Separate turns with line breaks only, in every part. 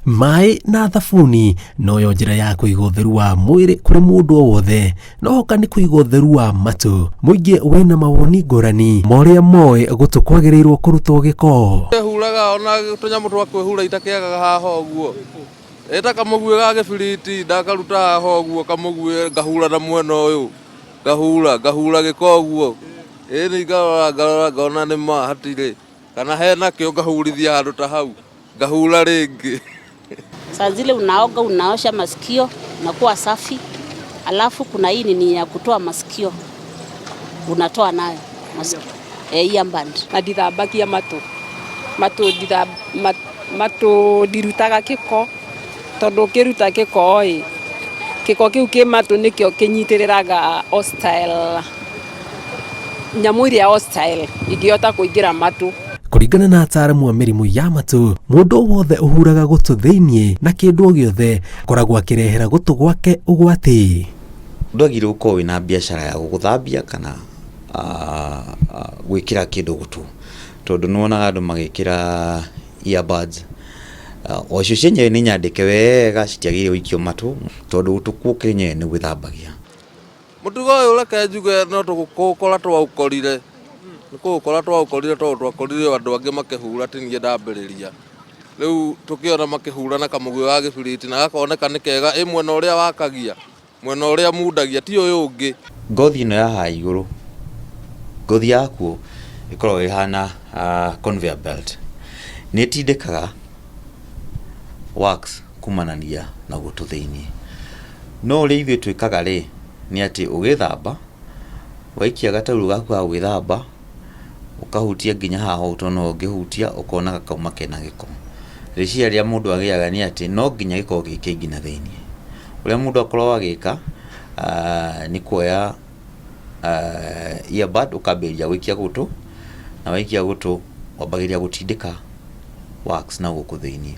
Maĩ na thabuni noyo njĩra ya kũiga ũtheru wa mwĩrĩ kũrĩ mũndũ o wothe, no hoka nĩ kũiga ũtheru wa matũ. Mũingĩ wĩna mawoni ngũrani ma ũrĩa moĩ gũtũ kwagĩrĩirwo kũrutwo gĩko.
Huraga ona tũnyamũ twa kwĩhura itakĩagaga haha ũguo. Ĩ ta kamũguĩ ga gĩbiriti ndakaruta haha ũguo kamũguĩ ngahura na mwena ũyũ ngahura ngahura gĩko ũguo. Ĩni ngarora ngarora ngona nĩ ma hatirĩ kana hena kĩo ngahurithia handũ ta hau ngahura rĩngĩ.
Saa zile unaoga unaosha masikio nakuwa safi, alafu kuna hii nini ya kutoa masikio unatoa nayo masikio eh, earband.
Na ndithambagia matũ matũ matũ ndirutaga gĩko tondũ ũkĩruta gĩko ĩ gĩko kĩu kĩ matũ nĩkĩo kĩnyitĩrĩraga hostile nyamũ ĩrĩa hostile ingĩhota kũingĩra matũ.
Kũringana na ataaramu a mĩrimũ ya matũ, mũndũ o wothe ũhuraga gũtũ thĩiniĩ na kĩndũ o gĩothe akoragwo akĩrehera gũtũ gwake ũgwati.
Ndwagĩrĩirwo gũkorwo wĩna biacara ya gũgũthambia kana gwĩkĩra kĩndũ gũtũ, tondũ nĩ wonaga andũ magĩkĩra earbuds, o cio cienyewe nĩ nyandĩke wega citiagĩrĩire gũikio matũ, tondũ gũtũ kuo kwenyewe nĩ gwĩthambagia.
Mũtugo ũyũ reke njuge no kũũkora twaũkorire, nĩ kũũkora twaũkorire tondũ twakorire andũ angĩ makĩhura ti niĩ ndambĩrĩria. Rĩu tũkĩona makĩhura na kamũguĩ ga gĩbiriti na gakoneka nĩ kega, ĩ mwena ũrĩa wakagia, mwena ũrĩa mundagia ti ũyũ ũngĩ.
Ngothi ĩno ya haha igũrũ, ngothi yakuo ĩkoragwo ĩhana conveyor belt, nĩ ĩtindĩkaga wax kumanania na gũtũ thĩiniĩ. No ũrĩa ithuĩ twĩkaga rĩ, nĩ atĩ ũgĩthamba, waikia gataurũ gaku ga gwĩthamba, ũkahutia nginya haha ũũ tondũ no ũngĩhutia ũkona gakauma kena gĩko. Rĩciria rĩrĩa mũndũ agĩaga nĩ atĩ no nginya gĩkorwo gĩ kĩingĩ na thĩiniĩ. Ũrĩa mũndũ akoragwo agĩka nĩ kuoya earbud ũkambĩrĩria gũikia gũtũ, na waikia gũtũ wambagĩrĩria gũtindĩka wax na gũkũ thĩiniĩ.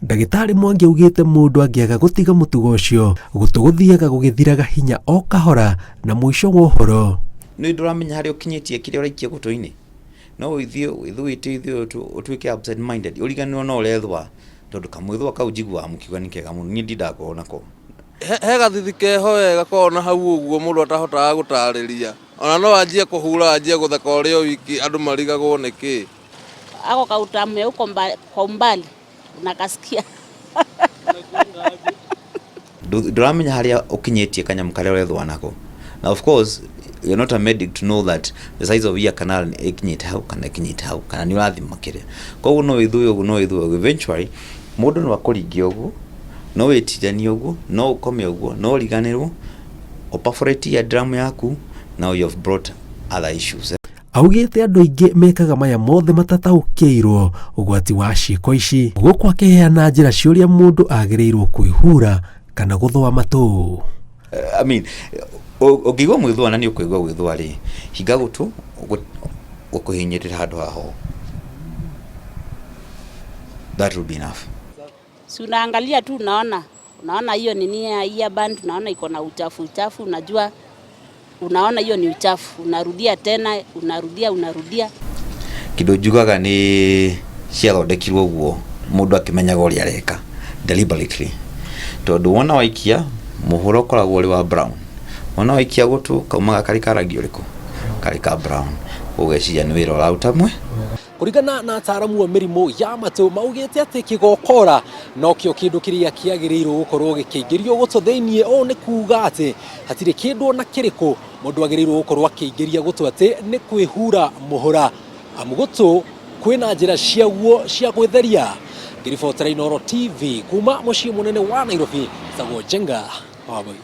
Ndagĩtarĩ Mwangi augĩte mũndũ angĩaga gũtiga mũtugo ũcio, gũtũ gũthiaga gũgĩthiraga hinya o kahora na mũico wa ũhoro.
Nĩ ndũramenya harĩa ũkinyĩtie kĩrĩa ũraikia gũtũ-inĩ, no ũthiĩ ũthũĩte ũtuĩke absent minded, ũriganĩrwo no ũrethũa, tondũ kamwĩthũa kau njiguaga mũkiuga nĩ kega mũno, niĩ ndindaga ngorwo nako.
He gathithi keho we gakoragwo na hau ũguo mũndũ atahotaga gũtarĩria. Ona no anjie kũhura anjie gũtheka ũrĩ o wiki andũ marigagwo nĩkĩ.
Ako kautamu huko kwa umbali unakasikia.
Ndũramenya harĩa ũkinyĩtie kanyamũ karĩa ũrethũa nako. Na of course you're not a medic to know that the size of ear canal ĩkinyĩte hau kana ĩkinyĩte hau kana nĩ ũrathima kĩrĩa. Koguo no wĩthũe ũguo no wĩthũe ũguo eventually mũndũ no akũringe ũguo, no wĩtiranie ũguo, no ũkome ũguo, no ũriganĩrwo, ũ perforate ear drum yaku, now you have brought other issues.
Augĩte andũ aingĩ mekaga maya mothe matataũkĩirwo ũgwati wa ciĩko ici, gũkũ akĩheana njĩra cia ũrĩa mũndũ agĩrĩirwo kwĩhura kana gũthũa matũ.
I mean, ũngĩigua mwĩthũa na nĩ ũkũigua gwĩthũa rĩ, hinga gũtũ ũkũhinyĩrĩra handũ haha ũũ. That will be enough.
Si unaangalia tu unaona unaona hiyo nini ya earband, unaona iko na uchafu uchafu, unajua unaona hiyo ni uchafu, unarudia tena, unarudia unarudia.
Kĩndũ njugaga nĩ ciathondekirwo ũguo mũndũ akĩmenyaga ũrĩa areka deliberately, tondũ wona waikia mũhũra ũkoragwo ũrĩ wa brown, wona waikia gũtũ kaumaga karĩ ka rangi ũrĩkũ? Karĩ ka brown, ũgeciria nĩ wĩra ũraruta mwe.
Kũringana na ataaramu a mĩrimũ ya matũ maugĩte atĩ kĩgokora nokĩo kĩndũ kĩrĩa kĩagĩrĩirwo gũkorwo gĩkĩingĩrio gũtũ thĩiniĩ. Ũũ nĩ kuga atĩ hatirĩ kĩndũ ona kĩrĩkũ mũndũ agĩrĩirwo gũkorwo akĩingĩria gũtũ atĩ nĩ kwĩhura mũhũra, amu gũtũ kwĩna njĩra ciaguo cia gwĩtheria. Ngĩribotera Inooro TV kuma mũciĩ mũnene wa Nairobi, njĩtagwo Njenga Wambui.